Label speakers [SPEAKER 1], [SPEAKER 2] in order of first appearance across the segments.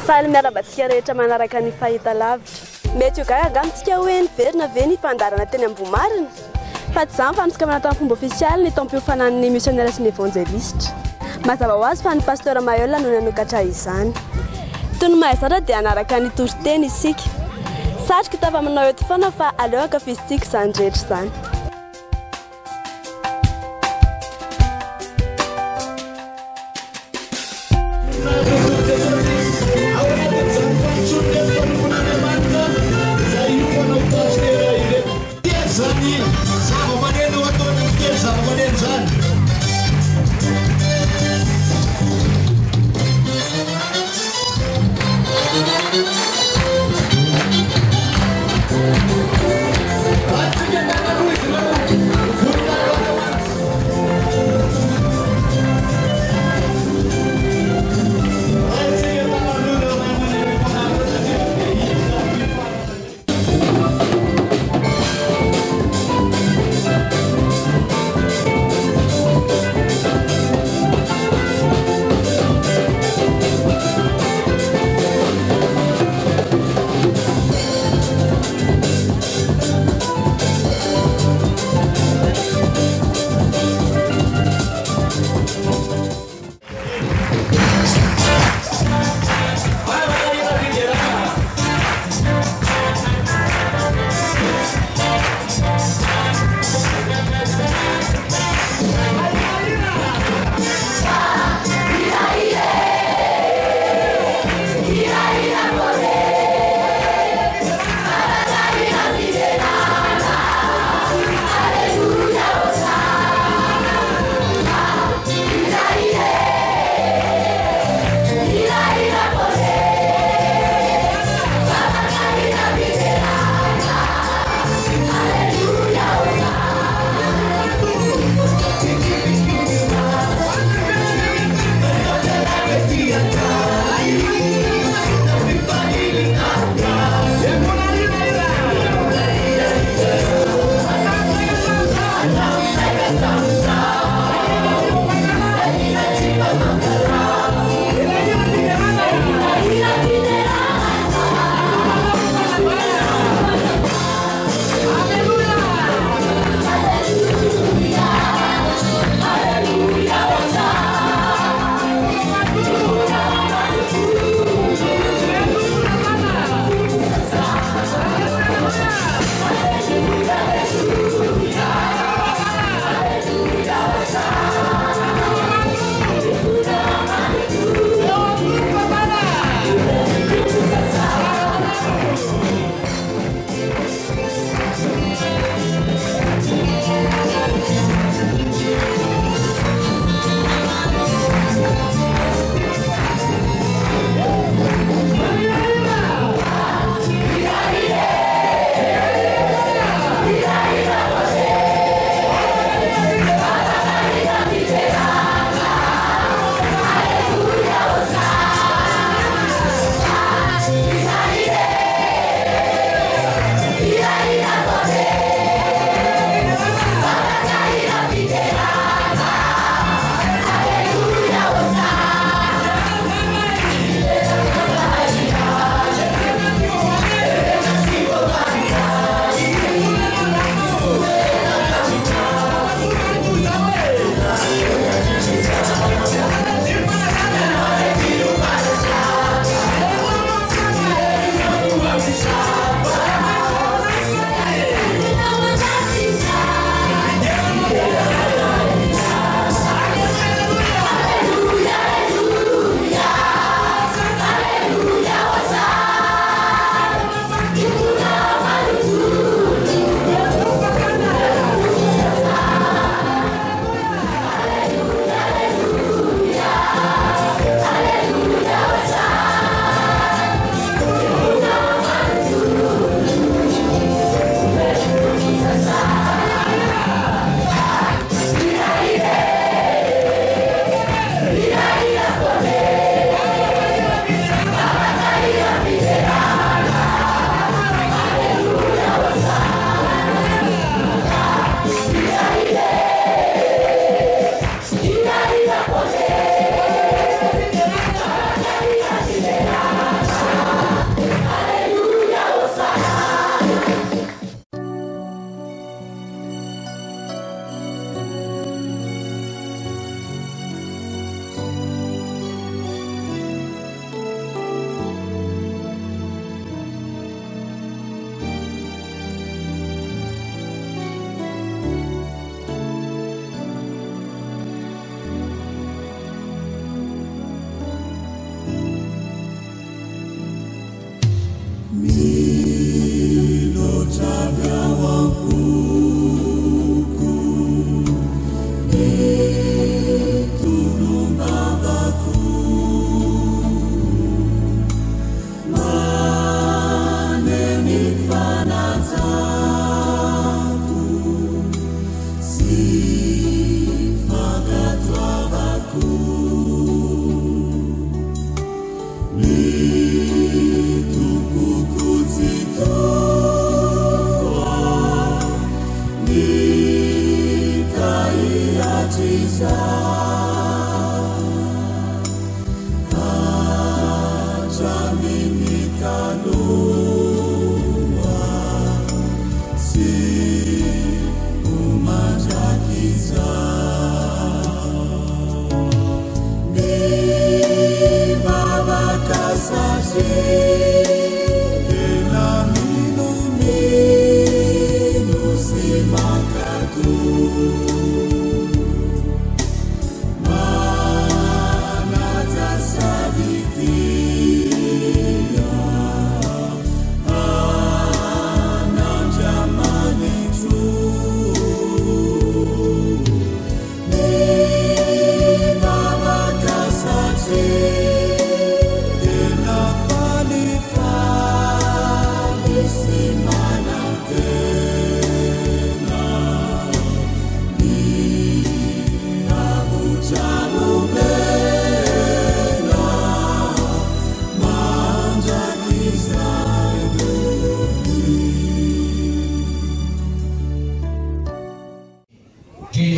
[SPEAKER 1] Faly miarahaba antsika rehetra manaraka ny fahitalavitra. Mety ho gaga angamba isika hoe niverina ve ny fandaharana teny Ambohimarina? Fa tsy izany fa nosokamana tamin'ny fomba ofisialy ny taom-piofanan'ny misionera sy ny evanjelisitra. Mazava ho azy fa ny Pasteur Maheul no nanokatra izany. Toy ny mahazatra dia hanaraka ny toriteny isika. Satriko tafa aminao eto foana fa aleo ankafizintsika izany rehetra izany.
[SPEAKER 2] Izany zava-maneno ataon'ny mpitendry zava-maneno izany. Antsika tanana izy.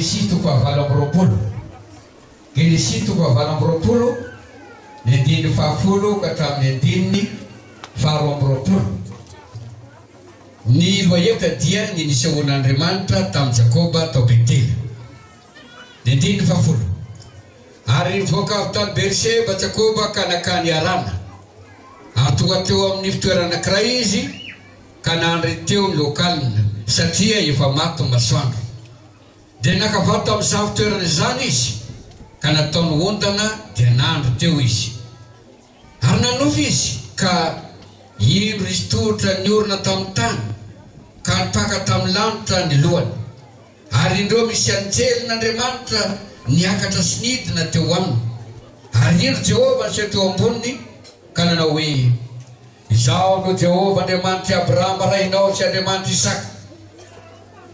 [SPEAKER 3] Genesisy toko fahavalo amby roapolo, Genesisy toko fahavalo amby roapolo, ny andininy 10 ka hatramin'ny andininy 22. Ny lohahevitra dia ny nisehoan'Andriamanitra tamin'i Jakoba tao Betela. Ny andininy 10. Ary nivoaka avy tany Berseba Jakoba ka nankany Harana. Ary tonga teo amin'ny fitoerana anankiray izy ka nandry teo ny loakalina, satria efa maty ny masoandro. Dia naka vato tamin'izany fitoerana izany izy ka nataony ondana, dia nandry teo izy. Ary nanofy izy, ka indro nisy tohotra niorina tamin'ny tany, ka nipaka tamin'ny lanitra ny lohany. Ary indreo misy anjelin'Andriamanitra niakatra sy nidina teo aminy. Ary indro Jehovah niseho teo amboniny ka nanao hoe, Izaho no Jehovah Andriamanitr'i Abrahama rainao sy Andriamanitr'i Isaka.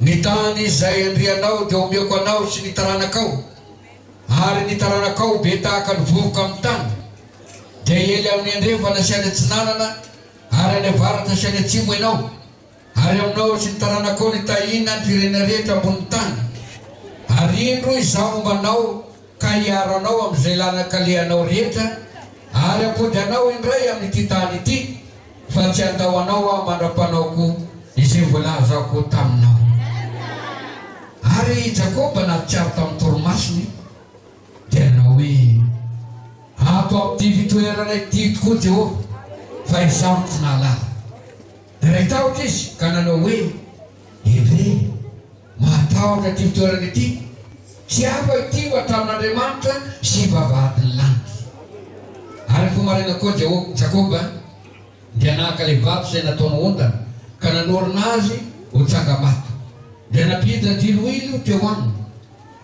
[SPEAKER 3] Ny tany izay andrianao dia omeko anao sy ny taranakao, ary ny taranakao ho be tahaka ny vovoka amin'ny tany. Dia hiely amin'ny andrefana sy any atsinanana ary any avaratra sy any atsimo ianao. Ary aminao sy ny taranakao ny tahiana ny firenena rehetra ambonin'ny tany. Ary indro Izaho momba anao ka hiaro anao amin'izay lalan-kalehanao rehetra, ary hampody anao indray amin'ity tany ity, fa tsy handao anao Aho mandra-panaoko izay voalazako taminao. Ary i Jakoba nahatsiaro tamin'ny torimasony, dia nanao hoe, Ato amin'ity fitoerana ity tokoa Jehovah, fa izaho no tsy nahalala. Dia nahitahotra izy ka nanao hoe, Endrey, mahatahotra ity fitoerana ity! Tsy hafa ity ho hatramin'Andriamanitra sy vavahadin'ny lanitra. Ary nifoha maraina koa Jakoba, dia naka ilay vato izay nataony ondana, ka nanorina azy ho tsangambato. Dia nampidina diloilo teo aminy.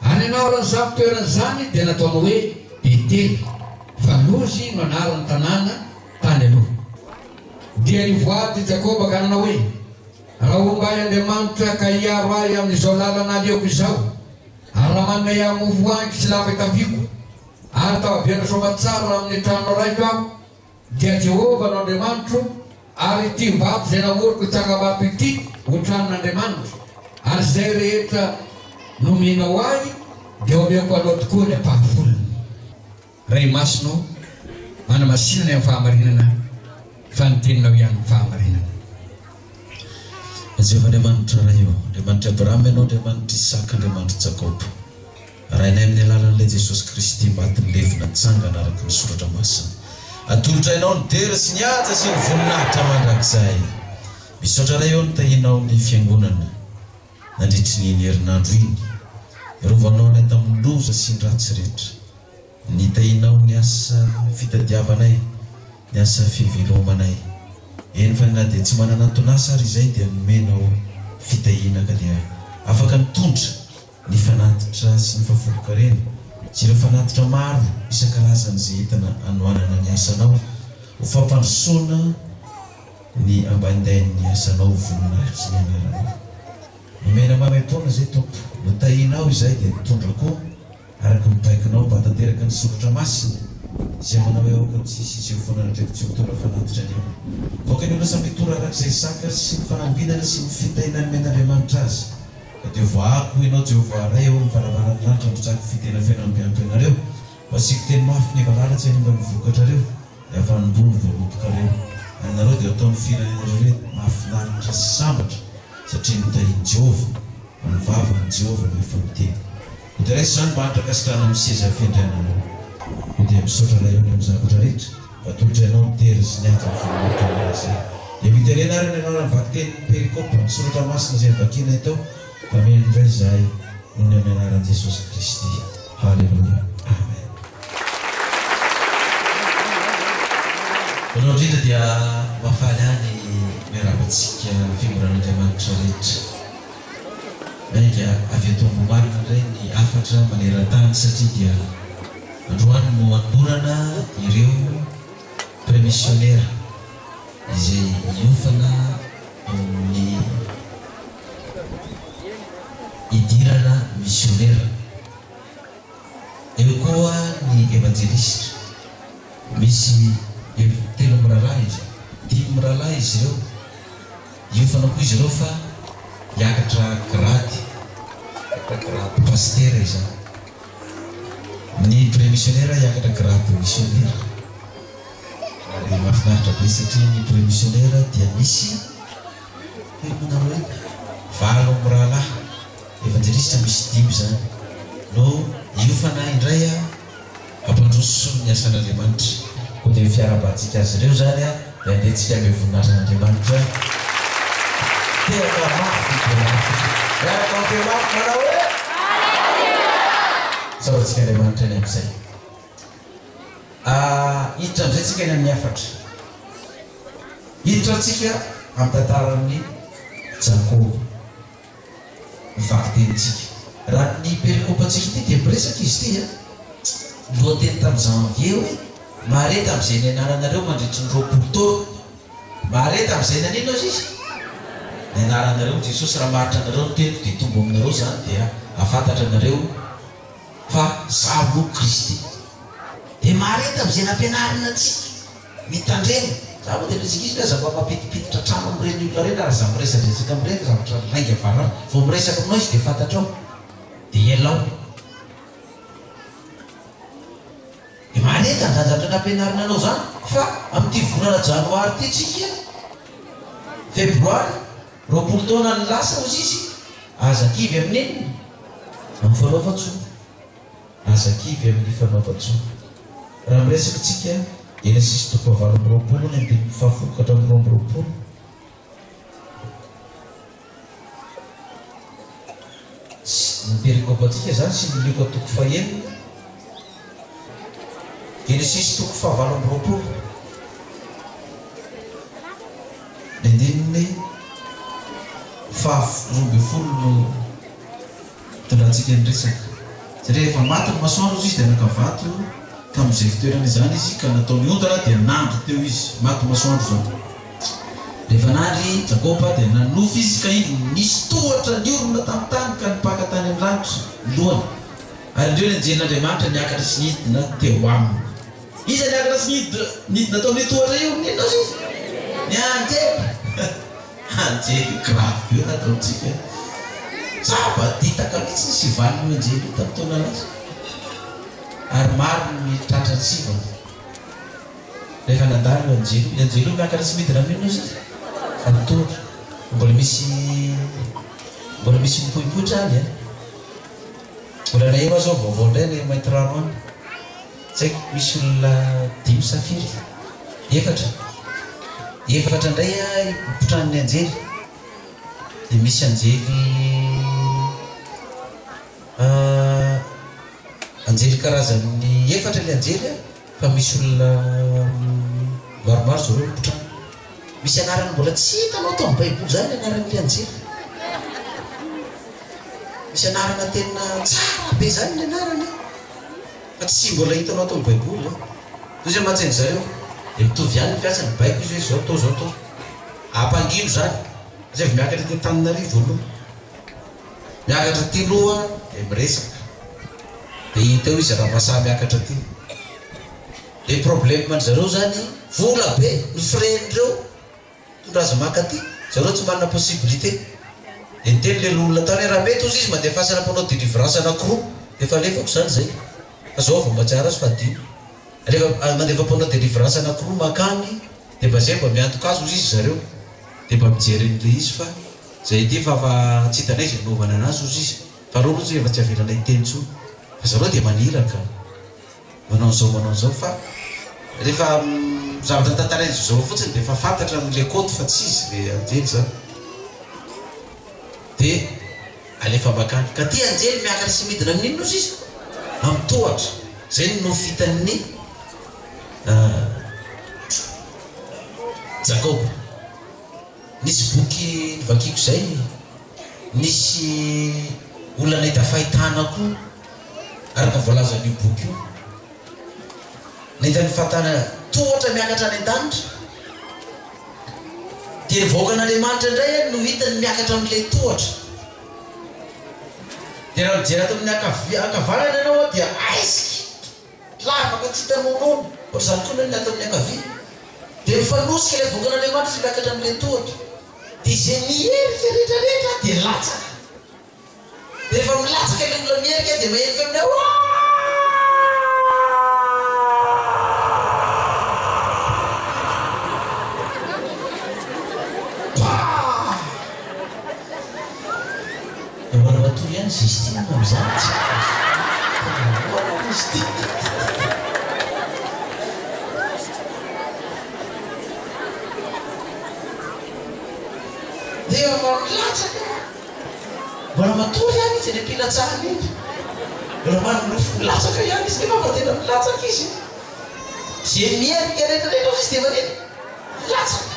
[SPEAKER 3] Ary ny anaran'izany fitoerana izany dia nataony hoe Betela, fa Lozy no anaran'ny tanàna tany aloha. Dia nivoady i Jakoba ka nanao hoe, Raha homba ahy Andriamanitra ka hiaro ahy amin'izao lalana alehako izao, ary raha manome ahy mofo hohaniko sy lamba hitafiako, ary tafaverina soamantsara amin'ny tranonao raiko aho, dia Jehovah no Andriamanitro, ary ity vato izay naoriko tsangambato ity ho tranon'Andriamanitra, ary izay rehetra nomenao ahy dia omeko anao tokoa ny ampahafolony. Ray Masina ô, manamasina ny amin'ny fahamarinana, fa ny teninao ihany no fahamarinana.
[SPEAKER 4] Jehovah Andriamanitra Ray ô, Andriamanitr'i Abrahama Ianao, Andriamanitr'i Isaka, Andriamanitr'i Jakoba. Rainay amin'ny alalan'ilay Jesosy Kristy maty nilevina nitsangana araka ny Soratra Masina. Atolotray Anao ny dera sy ny haja sy ny voninahitra mandrakizay. Misaotra Ray ô nitahianao ny Fiangonana nandritry ny iny herinandro iny. Niarovanao anay tamin'ny loza sy ny ratsy rehetra. Nitahianao ny asa fitadiavanay, ny asa fivelomanay. Eny fa na dia tsy manana anton'asa ary izay dia nomenao fitahiana ka dia afaka nitondra ny fanatitra sy ny fahafolon-karena sy ireo fanatitra maro isan-karazany izay entina hanohanana ny asanao ho fampandrosoana ny ambaindain'ny asanao ho voninahitry ny anaranao. Nomena maimaimpoana izay Tompo. Notahianao izay dia nitondra koa araka ny baikonao mba hahatanteraka ny soratra masina izay manao hoe aoka tsy hisy hiseho foana anatreako tsy mitondra fanatitra anio. Aoka ny olona samy hitondra araka izay zaka sy ny fanambinana sy ny fitahiana nomen'Andriamanitra azy. Ka dia voahako ianao Jehovah Ray ao amin'ny varavaran'ny lanitra handrotsahako fitena feno ambiampy anareo, fa asiako teny mafy ny valala tsy hanimba ny vokatrareo, ny havanim-boa ny voalobokareo. Ary nareo dia hataon'ny firenena rehetra mahafinaritra sy sambatra, satria notahian'i Jehovah, fa ny vavan'i Jehovah no efa miteny. Koa dia raiso izany mba handraka-sitrana amin'ny seza fiandriananao. Koa dia misaotra Ray ony amin'ny zavatra rehetra, fa atolotra Ianao ny dera sy ny haja ny voninahitra mandrakizay. Dia miterena ary amin'ny anaran'ny vakitenin'ny perikopa, ny soratra masina izay novakianay tao, fa mihaino indray izahay noho ny amin'ny anaran'i Jesosy Kristy. Haleloia. Amen. Voalohany indrindra dia mahafaly ahy ny miarahaba antsika Fiangonan'Andriamanitra rehetra. Miainga avy eto Ambohimarina indray ny hafatra maneran-tany satria dia androany no hanolorana ireo Premisionera izay hiofana amin'ny hidirana misionera. Eo koa ny evanjelisitra. Misy telo mirahalahy izy, dimy mirahalahy izy ireo. Hiofana koa izy ireo fa hiakatra grady. hiakatra grade pasitera izany. Ny pré-missionnaire hiakatra grade missionnaire. Ary mahafinaritra be satria ny pré-missionnaire dia misy firy moa nareo eto? Valo mirahalahy, evanjelistra misy dimy izany no hiofana indray hampandroso ny asan'Andriamanitra. Koa dia fiarahabantsika azy ireo izany dia andeha tsika hanome voninahitra an'Andriamanitra. Tehaka mafy dia mafy. Miaraka amin'ny feo mafy manao hoe. Haleloia! Isaorantsika Andriamanitra ny amin'izay. Hiditra amin'izay tsika any amin'ny hafatra. Hiditra tsika amin'ny tantaran'i Jakoba. Ny vakitenintsika. Raha ny perikopantsika ity dia miresaka izy ity an. Ny lohateny tamin'ny janvier hoe mahareta amin'izay nianaranareo mandritry ny 20 taona. Mahareta amin'izay nanino aza izy? Nianaranareo Jesosy raha maharitra anareo ny teniko dia hitombo aminareo izany dia hahafantatra anareo fa Izaho no Kristy. Dia mahareta amin'izay nampianarina antsika. Mitandrema. Za moa dia mihizingizina aza mba mampidipiditra trano amin'ireny olona ireny ary aza miresadresaka amin'ireny zavatra lainga varara. Vao miresaka aminao izy dia fantatrao. Dia ialao. Dia mahareta an'izany zavatra nampianarina anao izany fa amin'ity volana janoary ity tsika, febroary, 20 taona ny lasa hozy izy, aza kivy amin'inona? Amin'ny fanaovan-tsoa. Aza kivy amin'ny fanaovan-tsoa. Raha miresaka tsika, Genesisy toko fahavalo amby 20 ny andininy fahafolo ka hatramin'ny 22. Sy ny perikopantsika izany sy ny Lioka toko fahenina, Genesisy toko fahavalo amby 20, ny andininy faha 12 no itondrantsika ny resaka. Satria rehefa maty ny masoandro hozy izy dia naka vato tamin'izay fitoerana izany izy ka nataony ondana dia nandry teo izy. Maty masoandro izany. Rehefa nandry i Jakoba dia nanonofy izy ka indro nisy tohatra niorina tamin'ny tany ka nipaka tany amin'ny lanitra ny lohany. Ary indreo ny anjelin'Andriamanitra niakatra sy nidina teo aminy. Iza niakatra sy nidina tao amin'io tohatra io? N'inona ozy izy? Ny anjely! Anjely grave be nataontsika. Zava-ditaka mihitsy ny sivanin'io anjely io tamin'ny taona lasa. Ary maro ny tratran'ny sivana. Rehefa nandalo io anjely io. Ny anjely io miakatra sy midina amin'inona ozy izy? Amin'ny tohatra. Mbola misy mbola misy mipoipoitra any an. Mbola naheno aho zao vaovao indray any Maintirano any. Tsy haiko, misy olona dimy sa firy? Efatra. Efatra indray ipotrahan'ny anjely. Dia misy anjely anjely karazany efatra ilay anjely an, fa misy olona maromaro zareo mipotrana. Misy anarana mbola tsy hitanao tao amin'ny baiboly izany ny anaran'ilay anjely. Misy anarana tena tsara be izany ny anarany an. Fa tsy mbola hitanao ato amin'ny baiboly an. Toy izay mantsy an-dry zareo. Dia mitovy ihany ny fiasany, baiko izy hoe izao atao, izao atao. Ampangino izany. Zay vao miakatra aty Antananarivo aloha. Miakatra aty aloha dia miresaka. Dia hita eo izy raha mahasahy miakatra aty. Le problème an-dry zareo izany, vola be ny frais-ndreo. Mitondra azy maka aty, zareo tsy manana possibilité. Dia niteny le loholona tany hoe raha mety ozy izy mandefasana mpanao delivrance anakiroa dia efa alefako izany izay. Fa zao vao mahatsiaro azy fa adino. Alefa mandefa mpanao delivrance anakiroa makany dia mba zay mba miantoka azy ozy izy zareo. Dia mba mijery an'le izy fa zay ety efa fa tsy hitanay izay anaovana anazy ozy izy. Fa reo ozy efa tsy avelanay hiteny intsony. Fa zareo dia maniraka. Manao an'izao manao an'izao fa rehefa zavatra tantarain'i zao fotsiny dia efa fantatra amin'ilay kaonty fa tsy izy ilay anjely izany. Dia alefa makany. Ka ty anjely miakatra sy midina amin'inona ozy izy? Amin'ny tohatra. Izay no nofy hitan'ny Jakoba. Nisy boky novakiako izay, nisy olona nahita fahitana koa. Araka ny voalazan'io boky io, nahita ny fahatana tohatra miakatra any an-danitra, dia ny vahoakan'Andriamanitra indray no hitany miakatra amin'ilay tohatra. Dia raha mijery ato amin'ny ankavia, ankavanana ianao dia aiziky, lavaka tsy hita nonono. Ohatr'izany koa ny ato amin'ny ankavia. Dia mifanosika ilay vahoakan'Andriamanitra sy miakatra amin'ilay tohatra. Dia izay miherika rehetrarehetra dia latsaka. Rehefa. milatsaka ilay olona miherika dia maheno feo aminay Ooh! Pah! Dia mbola matory ihany Justine amin'izany tsy Ahoana Justine? Dia vao milatsaka Mbola matory ihany izy eny am-pilatsahana eny. Mbola manonofy milatsaka ihany izy nefa efa tena milatsaka izy. Izay miherika rehetra rehetra hozy izy dia manino? Milatsaka.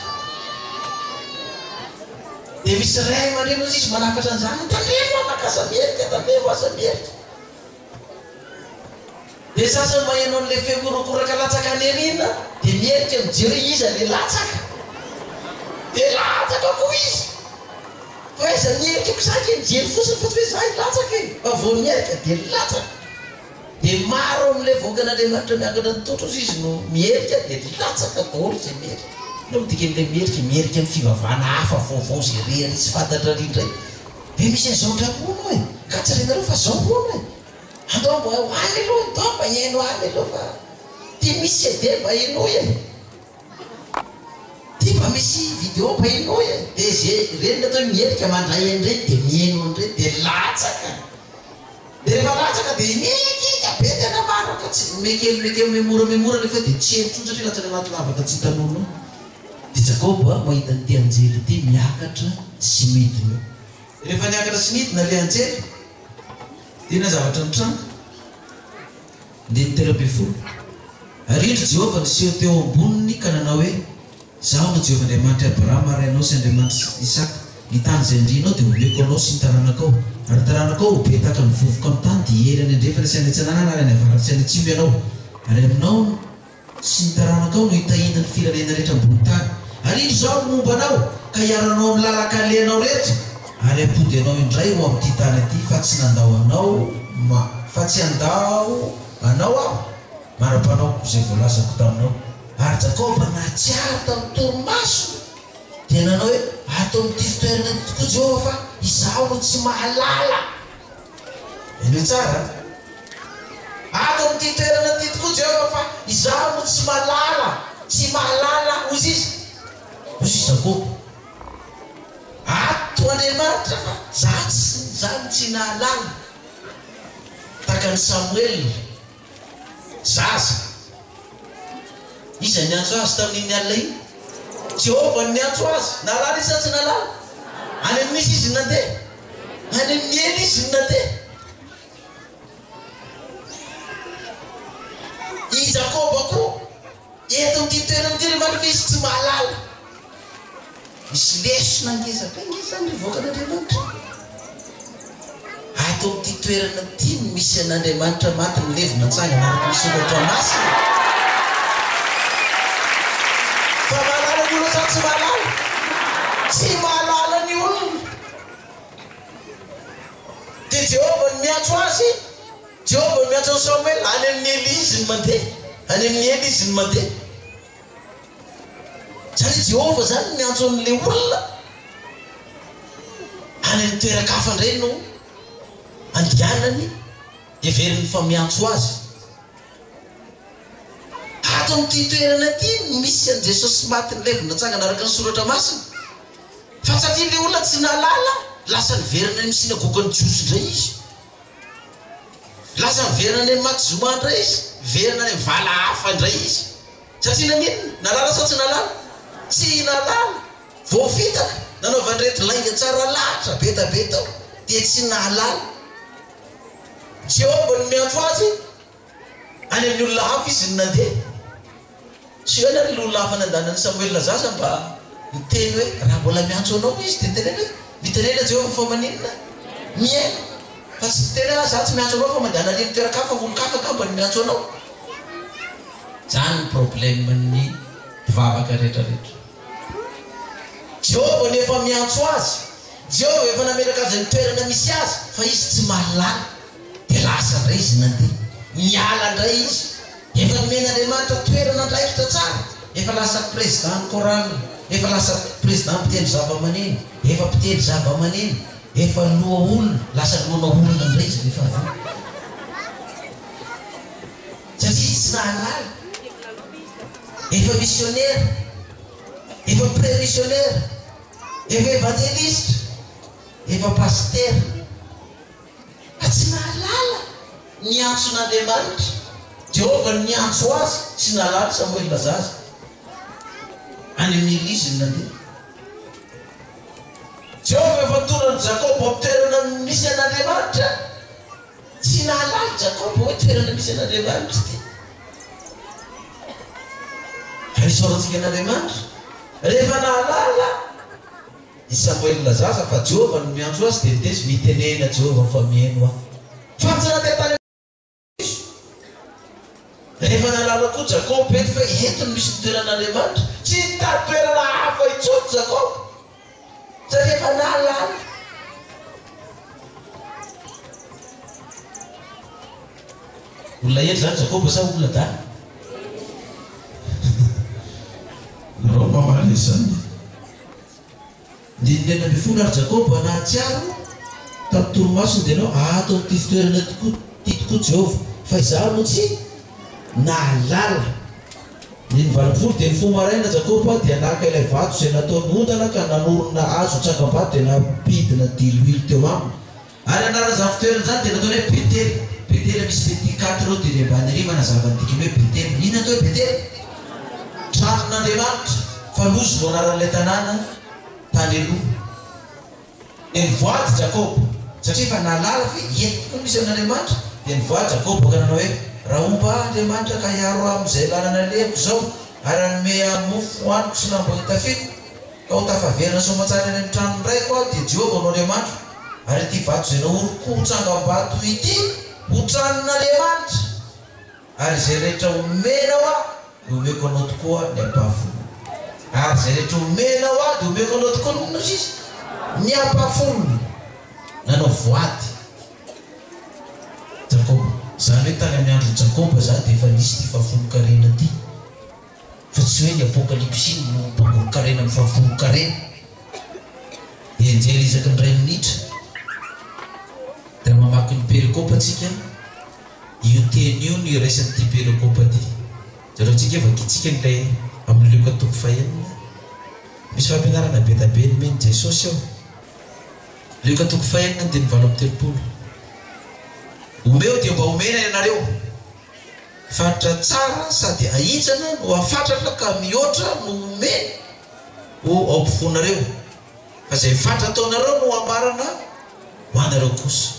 [SPEAKER 4] Dia misy ray aman-dreny hozy izy manafatra an-janany, tandremo anaka aza miherika, tandremo aza miherika. Dia sasany maheno an'ilay feo mihorokoraka latsaka any aoriana dia miherika mijery hoe iza ilay latsaka. Dia latsaka koa izy. Fa aiza miherika koa za ke mijery fotsiny fa tsy hoe za hilatsaka e. Fa vao miherika dia latsaka. Dia maro amin'ilay vahoakan'Andriamanitra miangona ny totro ozy izy no miherika dia latsaka daholo izay miherika. Inona no dikan'ilay miherika? Miherika amin'ny fivavahana hafa vaovao izay re ary tsy fantatra ary indray. Dia misy an'izao indray hono e! Ka tsy renareo fa zao hono e! Andao mba ho any aloha, andao mba hihaino any aloha fa ty misy CD mba henoy e! Ty mba misy video mba henoy e! Dia ze ireny ny atao hoe miherika mandray an'ireny dia mihaino an'ireny dia latsaka! Dia rehefa latsaka dia mikiaka be tena marina ka tsy mekely mekely memora memora le feo dia tsy heno intsony satria latsaka anaty lavaka tsy hitan'olona ao. Dia Jakoba mahita an'ity anjely ity miakatra sy midina eo. Rehefa niakatra sy nidina ilay anjely, dia inona zavatra nitranga? Andininy 13, Ary indro Jehovah niseho teo amboniny ka nanao hoe, Izaho no Jehovah Andriamanitr'i Abrahama rainao sy Andriamanitr'i Isaka. Ny tany izay andrianao dia homeko anao sy ny taranakao. Ary ny taranakao ho be tahaka ny vovoka amin'ny tany, dia hiery any andrefana sy any atsinanana ary any avaratra sy any atsimo ianao. Ary aminao sy ny taranakao no hitahiana ny firenena rehetra ambony tany. Ary indro Izaho no momba anao, ka hiaro anao amin'ny lalan-kalehanao rehetra, ary hampody anao indray ho amin'ity tany ity, fa tsy nandao anao ma, fa tsy handao anao Aho, mandra-panaoko izay voalazako taminao. Ary Jakoba nahatsiaro tamin'ny torimasony, dia nanao hoe, Ato amin'ity fitoerana ity tokoa Jehovah, fa izaho no tsy mahalala. Henoy tsara an! Ato amin'ity toerana ity tokoa Jehovah fa izaho no tsy mahalala, tsy mahalala, hoy izy, hoy izy Jakoba. Ato Andriamanitra fa izaho tsy, izaho no tsy nahalala. Tahaka an'i Samoela, zaza. Iza niantso azy tamin'iny alina iny? Jehovah no niantso azy. Nahalala izy sa tsy nahalala? Any amin'iza izy no nandeha? Any amin'i Ely izy no nandeha. I Jakoba koa, eto amin'ity toerana ity ry fa izy tsy mahalala. Misy lesona ngeza be nge izany ry vahoakan'Andriamanitra. Ato amin'ity toerana ity no misy an'Andriamanitra maty milevina tsangana araka ny soratra masina. Fa mahalala ny olona sa tsy mahalala? Tsy mahalala ny olona. Dia Jehovah no miantso azy, Jehovah no miantso an'i Samoela, any amin'i Ely izy no mandeha, any amin'i Ely izy no mandeha. Izany hoe Jehovah izany no miantso an'ilay olona, any amin'ny toeran-kafa indray no andehanany, heveriny fa miantso azy. Ato amin'ity toerana ity no misy an'i Jesosy maty nilevina natsangana araka ny Soratra Masina. Fa satria ilay olona tsy nahalala, lasa niverina any amin'ny synagogan'ny Jiosy indray izy. Lasa niverina any amin'ny maty zoma indray izy. Niverina any amin'ny vala hafa indray izy. Satria naninona? Nahalala sa tsy nahalala? Tsy nahalala. Voafitaka. Nanaovan'ireto lainga tsara lahatra be da be tao, dia tsy nahalala. Jehovah no miantso azy. Any amin'ny olona hafa izy no nandeha. Tsy hoe ary ilay olona hafa nandany an'i Samoela zaza mba niteny hoe, Raha mbola miantso anao izy, dia niteneno hoe, Mitenena Jehovah fa maninona? Mihaino. Fa tsy niteny hoe, Izaho tsy miantso anao fa mandehana any amin'ny toeran-kafa, olon-kafa angamba no miantso anao. Izany ny problème-n'ny mpivavaka rehetra rehetra. Jehovah no efa miantso azy. Jehovah efa nametraka azy amin'ny toerana misy azy, fa izy tsy mahalala. Dia lasa indray izy nandeha. Niala indray izy. Efa nomen'Andriamanitra toerana andraikitra tsara. Efa lasa président ny chorale. Efa lasa président mpitendry zavamaneno. Efa mpitendry zavamaneno. Efa loha olona, lasa lohana olona indray izy rehefa avy eo. Satria izy tsy nahalala. Efa misionera, efa pre-missionnaire, efa evanjelistra, efa pasitera. Fa tsy nahalala ny antson'Andriamanitra. Jehovah no niantso azy, tsy nahalala Samoela zaza. Any amin'ny Eglizy no nandeha. Jehovah efa nitondra an'i Jakoba amin'ny toerana misy an'Andriamanitra. Tsy nahalala i Jakoba hoe toerana misy an'Andriamanitra ity. Fa isaorantsika an'Andriamanitra rehefa nahalala i Samoela zaza fa Jehovah no miantso azy dia niteny izy, Mitenena Jehovah fa mihaino aho. Fa tsy nandeha tany Izy. Rehefa nahalala koa Jakoba eto fa eto no misy ny toeran'Andriamanitra, tsy nitady toerana hafa intsony Jakoba, satria efa nahalala. Olona hendry izany Jakoba sa olona adala?
[SPEAKER 2] Nareo mpamaly izany.
[SPEAKER 4] Andininy 16, Ary Jakoba nahatsiaro tamin'ny torimasony, dia nanao, Ato amin'ity fitoerana tokoa ity tokoa Jehovah, fa izaho no tsy nahalala. Andininy 18, Dia nifoha maraina Jakoba, dia naka ilay vato izay nataony ondana ka nanorina azy ho tsangam-bato, dia nampidina diloilo teo aminy. Ary anaran'izany fitoerana izany dia nataony hoe Betela. Betela, misy petit quatre eo tery ambany ery manazava ny dikany hoe Betela. Inona atao hoe Betela? Tranon'Andriamanitra. Fa Lozy no anaran'ilay tanàna tany aloha. Dia nivoady Jakoba, satria efa nahalala fa hoe eto tokoa no misy an'Andriamanitra. Dia nivoady Jakoba ka nanao hoe, Raha homba ahy Andriamanitra ka hiaro ahy amin'izay lalana alehako izao, ary hanome ahy mofo hohaniko sy lamba hotafiako, Ka ho tafaverina soamantsara any amin'ny tranon'ny raiko aho, dia Jehovah no Andriamanitro, ary ity vato izay naoriko ho tsangambato ity ho tranon'Andriamanitra, ary izay rehetra omenao ahy dia omeko anao tokoa ny ampahafolony. Ary izay rehetra omenao ahy dia omeko anao tokoa ny inona sisa? Ny ampahafolony. Nanao voady Jakoba. Izany hoe tany amin'ny andron'i Jakoba izany dia efa nisy ity fahafolon-karena ity. Fa tsy hoe ny apokalypsy no mpangoron-karena amin'ny fahafolon-karena. Ny anjely isaky ny iray minitra. Dia mamaky ny perikopa tsika, io teny io no iraisan'ity perikopa ity. Jereo tsika, vakintsika ilay amin'ny Lioka toko fahenina. Misy fampianarana be da be nomen'i Jesosy ao. Lioka toko fahenina andininy 38. Omeo dia mba omena ianareo. Faritra tsara sady ahintsana no afatratra ka mihoatra no omena ho ao ampovoanareo, fa izay fatra ataonareo no ambarana ho anareo kosa.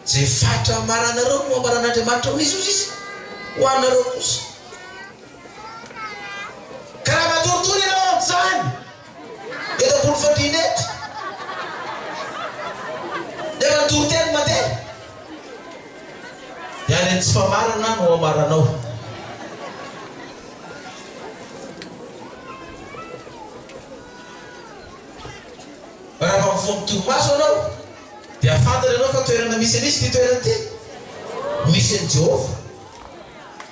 [SPEAKER 4] Izay fatra ambaranareo no ambaran'Andriamanitra ho iza ozy izy? Ho anareo kosa. Ka raha matoritory ianao amin'izany, eto ambony fandriana eto, nefa ny toriteny mandeha, Dia any amin'ny tsy famarana no amaranao. Fa raha vao mifoha mitorimaso ianao, dia fantatra ianao fa toerana misy an'iza ity toerana ity? Misy an'i Jehovah.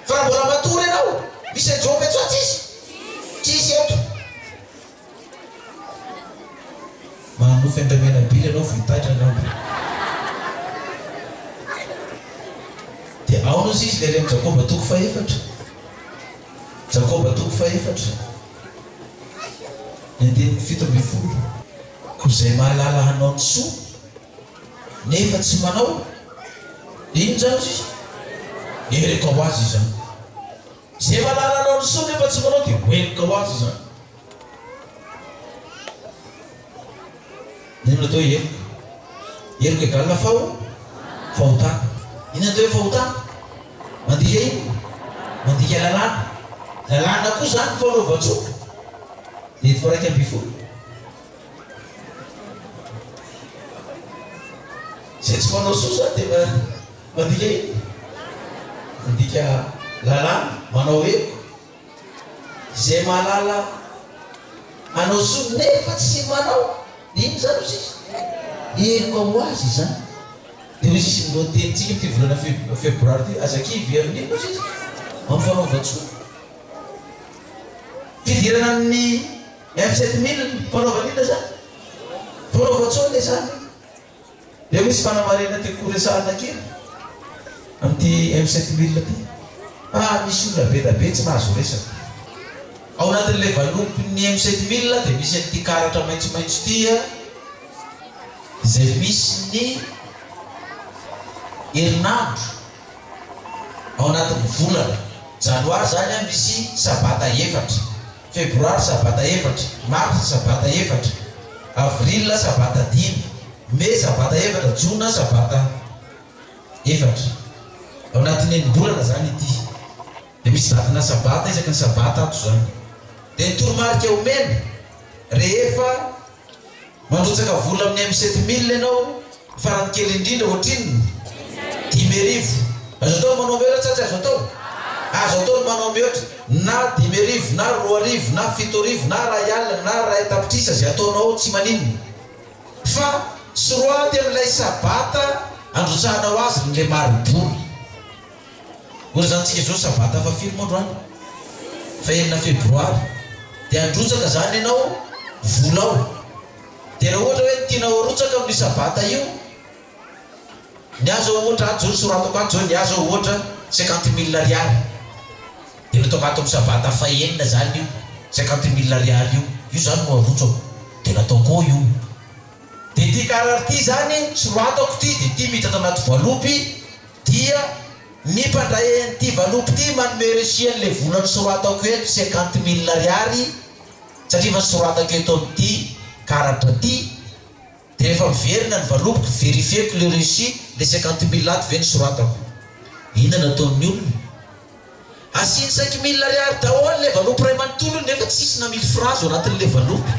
[SPEAKER 4] Fa raha mbola matory ianao, misy an'i Jehovah eto sa tsisy? Tsisy eto. Manonofy an-dRamenabila ianao vao taitra angamba. Dia ao no izy ilay ren'i Jakoba toko fahefatra. Jakoba toko fahefatra. Ny andininy 17. Koa izay mahalala hanao ny soa nefa tsy manao, dia inona izany hozy izy? Heloka ho azy izany. Izay mahalala hanao ny soa nefa tsy manao dia ho heloka ho azy izany. Inona no atao hoe heloka? Heloka égale faho, fahotana. Inona no atao hoe fahotana? Mandika inona? Mandika lalàna. Lalàna koa izany ny fanaovan-tsoa. Didy faha-11. Izay tsy manao soa izany dia mandika inona? Mandika lalàna, manao heloka. Izay mahalala hanao soa nefa tsy manao, dia inona izany hoy izy? Heloka ho azy izany. Dia hoy izy ny lohatenintsika amin'ity volana febroary ity, aza kivy amin'ny inona hoy izy? Amin'ny fanaovan-tsoa. Fidirana amin'ny F 7000, fanaovana inona izany? Fanaovan-tsoa. intsony ilay sary. Dia misy fanamarihana tiako horesahana kely amin'ity M 7000 ity fa misy olona be da be tsy mahazo resaka. Ao anatin'ilay valopin'ny M 7000 dia misy an'ity karatra maitsomaitso ity izay misy ny herinandro ao anatin'ny volana. Janoary izany misy sabata efatra. Febroary sabata efatra, Marsa sabata efatra, Avril sabata dimy, Mey sabata efatra, Jona sabata efatra. Ao anatin'ny enim-bolana izany ity. Dia misy datina sabata isaky ny sabata ato izany. Dia ny toromarika omena rehefa Mandrotsaka vola amin'ny M 7000 ianao, farany kely indrindra ohatrinona? 5000. Azo atao ny manao mihoatra sa tsy azo atao? Azo atao ny manao mihoatra, na 5000 na 2000 na 7000 na 1000 na iray tapitrisa, izay ataonao tsy maninona. Fa soroaty amin'ilay sabata androtsahanao azy ny le mari-bola. Ohatra izany tsika izao sabata faha firy moa androany? Faha enina febroary. Dia handrotsaka izany ianao vola ao. Dia raha ohatra hoe ny tianao arotsaka amin'io sabata io, ny ahy izao ohatra ato izao ny soratako ato izao ny ahy izao ohatra cinquante mille ariary. Dia nataoko ato amin'ny sabata faha enina izany io cinquante mille ariary io. Io izany no arotsako. Dia nataoko ao io. Dia ity karary ity izany soratako ity dia ity miditra ato anaty valopy. Dia ny mpandray an'ity valopy ity manome reçu an'ilay vola nosoratako eto 50 mille ariary satria efa soratako eto amin'ity karatra ity dia rehefa miverina ny valopiko verifier-ko le reçu le 50 mille ato ve nosoratako. Inona no ataon'ny olona? Asiany 5000 ariary daholo ilay valopy iray manontolo nefa tsisy na mille francs ao anatin'ilay valopy.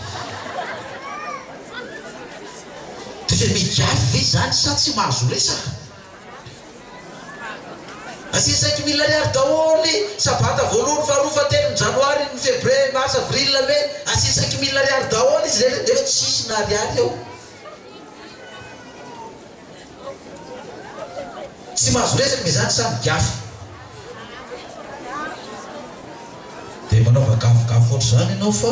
[SPEAKER 4] Toy izay migafy ve izany sa tsy mahazo resaka? Asiany 5000 ariary daholo sabata voalohany, faharoa, fahatelo, ny janoary, ny february, mars, avril, mai, asiany 5000 ariary daholo izy rehetra nefa tsisy na ariary ao. Tsy mahazo resaka ve izany sa migafy? Dia manaova gafigafy ohatr'izany ianao fa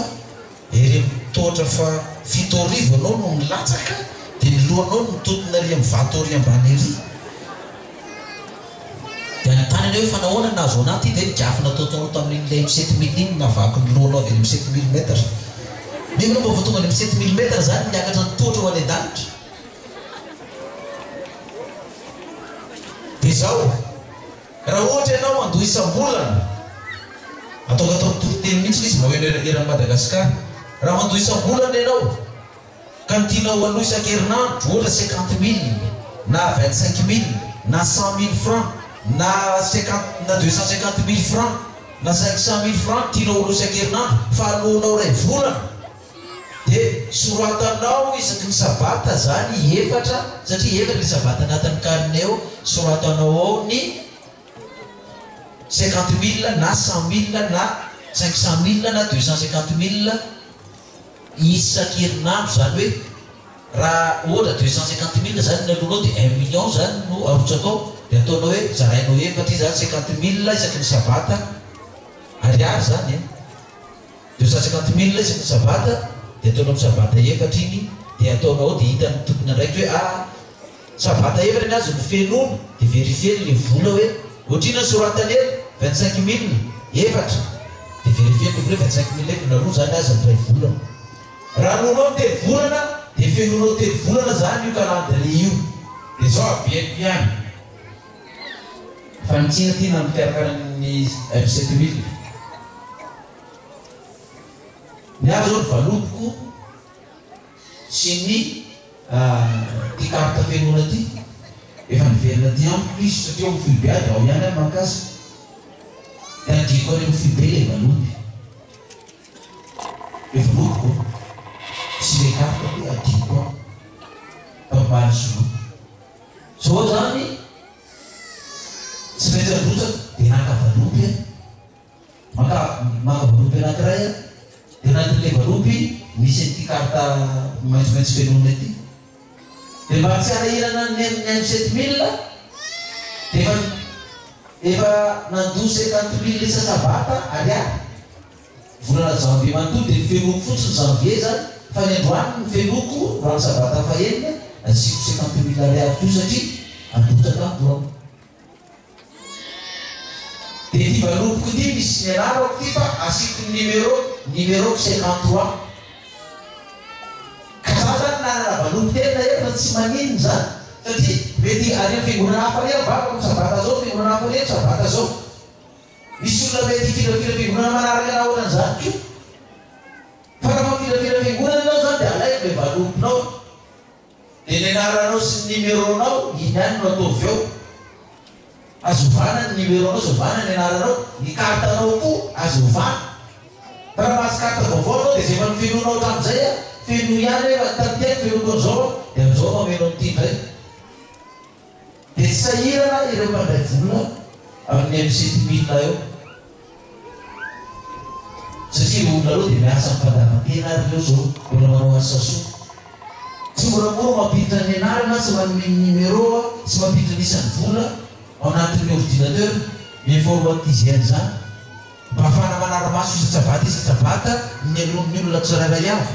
[SPEAKER 4] ery amin'ny tohatra faha 2007 ianao no milatsaka dia ny lohanao no mitotona ery amin'ny vato ery ambany ery. Dia anontany ianao hoe fa nahoana no nahazo anah ity dia ny gafy nataonao tamin'iny ilay 7000 iny no nahavaky ny lohanao avy any amin'ny 7000 mètres. Nefa ianao mba vao tonga any amin'ny 7000 mètres izany niakatra ny tohatra ho any an-danitra. Dia izao, raha ohatra ianao mandoa isam-bolana, ataoko atao toriteny mihitsy ilay izy mba ho heno eran'i Madagasikara, raha mandoa isam-bolana ianao, ka ny tianao haloa isan-kerinandro, ohatra 50 mille, na 25 mille, na 100 mille francs, na cinquante, na 250 mille francs, na 500 mille francs no tianao haloa isan-kerinandro, fa aloanao iray volana, Dia soratanao isaky ny sabata zany efatra satria efatra ny sabata anatin'ny carnet ao, soratanao ao ny 50 mille na 100 mille na 500 mille na 250 mille isan-kerinandro zany hoe raha ohatra 250 mille zany ny alohanao dia 1 million zany no arotsakao dia ataonao hoe zarainao efatra izy zany 50 mille isaky ny sabata ariary zany e. 250 mille isaky ny sabata dia ataonao amin'ny sabata efatra iny dia ataonao ao dia hitan'ny tompon'andraikitra hoe ah sabata efatra ny azy no fenoina dia verifier-ny le vola hoe ohatr'inona ny soratany eto 25 mille efatra dia verifier-ny le vola hoe 25 mille efatra na roa zany aza ny iray volana raha aloanao ny telo volana dia fenoinao telo volana zany io calendrier io dia zao averiko ihany fanitsiana ity na mpikarakara ny M 7000. Ny ahy zao ny valopiko sy ny ty carte fenoina ty efa niverina aty amiko izy satria ao amin'ny foibe ahy dia ao ihany aho maka azy dia adinoko any amin'ny foibe ilay valopy ilay valopiko sy ilay carte ty adinoko any tamin'ny zoma zao zany tsy maintsy androtsaka dia naka valopy aho. Maka maka valopy anankiray aho, dia anatin'ilay valopy misy an'ity carte maitsomaitso fenoina ity. Dia mba tsy hanahirana ny amin'ny 7000 dia efa efa nandoa 50 mille isa-sabata ariary. Volana janvier manontolo dia nofenoiko fotsiny janvier izany. Fa ny androany no fenoiko androany sabata fahenina asiako 50 mille ariary koa satria handrotsaka andro aho. Dia ity valopiko ity misy ny anarako ity fa asiako ny numéro, numéro-ko 53. Ka za zany nanana valopy telo na efatra tsy maninona izany satria mety any amin'ny fiangonana hafa anie mivavaka amin'ny sabata zao, fiangonana hafa anie amin'ny sabata zao. Misy olona mety hifilafila fiangonana manaraka anah ohatran'izany koa. Fa raha mifilafila fiangonana ianao zany dia alaivo ilay valopinao. Dia ny anaranao sy ny numéro-nao iny ihany no ataovy ao. Azo ovana ny numéro-nao sy ovana ny anaranao, ny carte-nao koa azo ovana. Fa raha mahazo carte vaovao ianao dia izay efa nofenoinao hatramin'izay an, fenoy ihany hoe efa tamin'ity aho nofenoiko an'izao an, dia amin'izao aho mameno an'ity indray. Dia tsy sahirana ireo mpandray vola amin'ny MC Timina eo. Satria ireo olona ireo dia miasa amin'ny fandavan-tena ary ireo izao mbola manao asa soa. Tsy moramora mampiditra ny anarana sy manome ny numéro sy mampiditra ny isan'ny vola ao anatin'ny ordinateur, mi-informatiser an'izany mba hahafahana manara-maso isan-tsabata isan-tsabata ny aloan'ny olona tsirairay avy,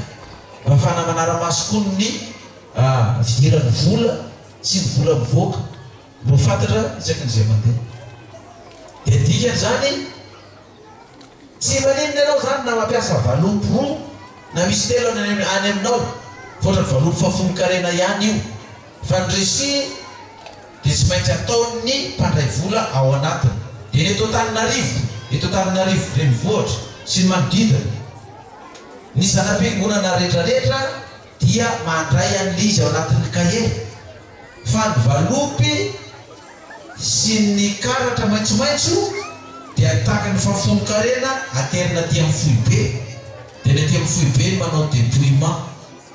[SPEAKER 4] mba hahafahana manara-maso koa ny fidiran'ny vola sy ny vola mivoaka. Mba ho fantatra isaky ny izay mandeha. Dia dikan'izany, tsy maninona ianao izany na mampiasa valopy roa na misy telo any any aminao, fa ohatran'ny valopy fahafolonkarena ihany io. Fa ny reçu dia tsy maintsy ataon'ny mpandray vola ao anatiny. Dia ny eto Antananarivo, eto Antananarivo renivohitra sy ny manodidina, ny zana-piangonana rehetrarehetra dia mandray an'ilay izy ao anatin'ny kahie. Fa ny valopy sy ny karatra maitsomaitso dia tahaka ny fahafolon-karena aterina aty amin'ny foibe. Dia ny aty amin'ny foibe no manao depouillement.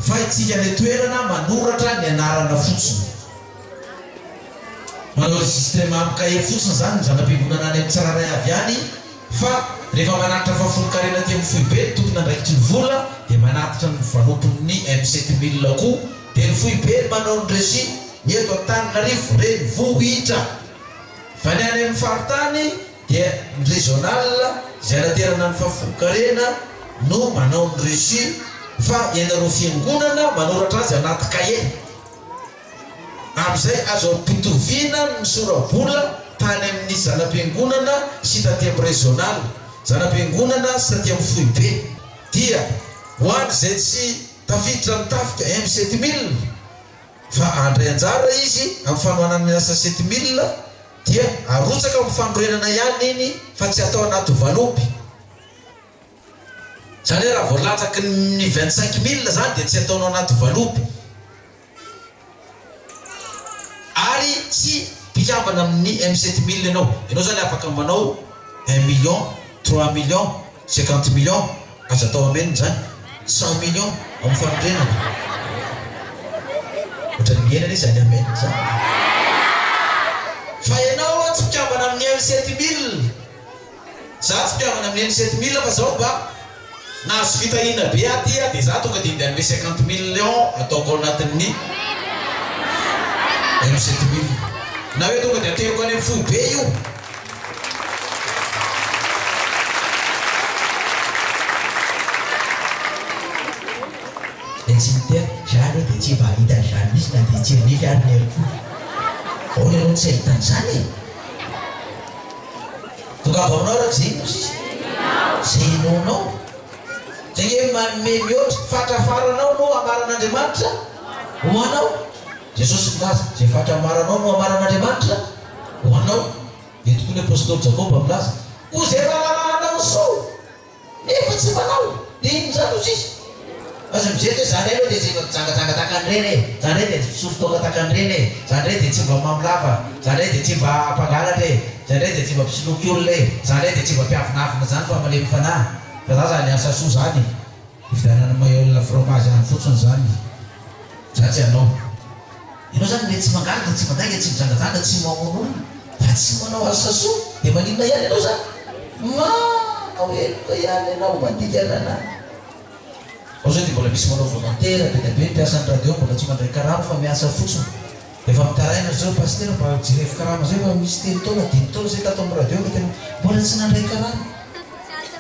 [SPEAKER 4] Fa itsika any an-toerana manoratra ny anarana fotsiny. Manao registrement amin'ny kahie fotsiny izany ny zana-piangonana any amin'ny tsirairay avy any fa rehefa manatitra fahafolon-karena aty amin'ny foibe ny tompon'andraikitry ny vola dia manatitra ny valopin'ny M7000 koa. Dia ny foibe manao ny reçu ny eto Antananarivo renivohitra. Fa ny any amin'ny faritany dia ny régional izay anaterana ny fahafolonkarena no manao ny reçu fa ianareo fiangonana manoratra azy anaty cahier. Amin'izay azo ampitoviana ny sora-bola tany amin'ny zana-piangonana sy taty amin'ny régional, zana-piangonana sy taty amin'ny foibe. Dia ho an'izay tsy. Tafiditra ny tafika M 7000 fa handray anjara izy amin'ny fanohanana ny asa 7000 dia arotsaka amin'ny fanorenana ihany iny fa tsy atao anaty valopy. Izany hoe raha vao latsaky ny 25 mille izany dia tsy ataonao anaty valopy. Ary tsy mpikambana amin'ny M 7000 ianao. Ianao izany afaka manao un million, trois millions, cinquante millions, aza atao amen izany, cent millions amin'ny fanorenana. Ohatran'ny mihena anie izany amen izany. Fa ianao tsy mpikambana amin'ny M 7000. Za tsy mpikambana amin'ny M 7000 fa zao mba Nahazo fitahiana be aho ty a, dia za tonga dia ndeha hanome 50 millions ataoko ao anatin'ny M 7000. Na hoe tonga dia ateriko any amin'ny foibe io.
[SPEAKER 2] Dia tsy niteny, za anie dia tsy mba hahita an'izany mihitsy na dia tsy hanify ary ny herim-po. Ahoana ianao no tsy hahita an'izany e?
[SPEAKER 4] Tongava aminao araka izay inoa sisa. Izay inoanao. Izay nge manome mihoatra. Fatra faranao no amaran'Andriamanitra ho anao. Jesosy milaza, izay fatra amaranao no amaran'Andriamanitra ho anao. Eto koa ny apostoly Jakoba milaza, koa izay raharahanao soa. Nefa tsy manao, dia inona izany hozy izy? Aza mijery hoe za ndray aloha dia tsy mba mijangajanga tahaka an'ireny e, za ndray dia tsy mpisotro toaka tahaka an'ireny e, za ndray dia tsy mba mamo lava, za ndray dia tsy mba mpangalatra e, za ndray dia tsy mba mpisoloky olona e, za ndray dia tsy mba mpiavonavona izany fa malemy fanahy, fa za zany asa soa zany, fividianana mayol fromage any fotsiny zany, za tsy hanao. Ianao zany mety tsy mangalatra, tsy mandainga, tsy mijangajanga, tsy mamono olona, fa tsy manao asa soa, dia maninona ihany ianao zany? Manao heloka ihany ianao, mandika lalàna. Ao zao dia mbola misy manao volontaire, be dia be ny mpiasan'ny radio mbola tsy mandray karama fa miasa fotsiny. Dia efa mitaraina ry zareo, Pasitera mba jerevo karama zay fa misy telo taona, dimy taona zay tato amin'ny radio fa tena mbola tsy nandray karama.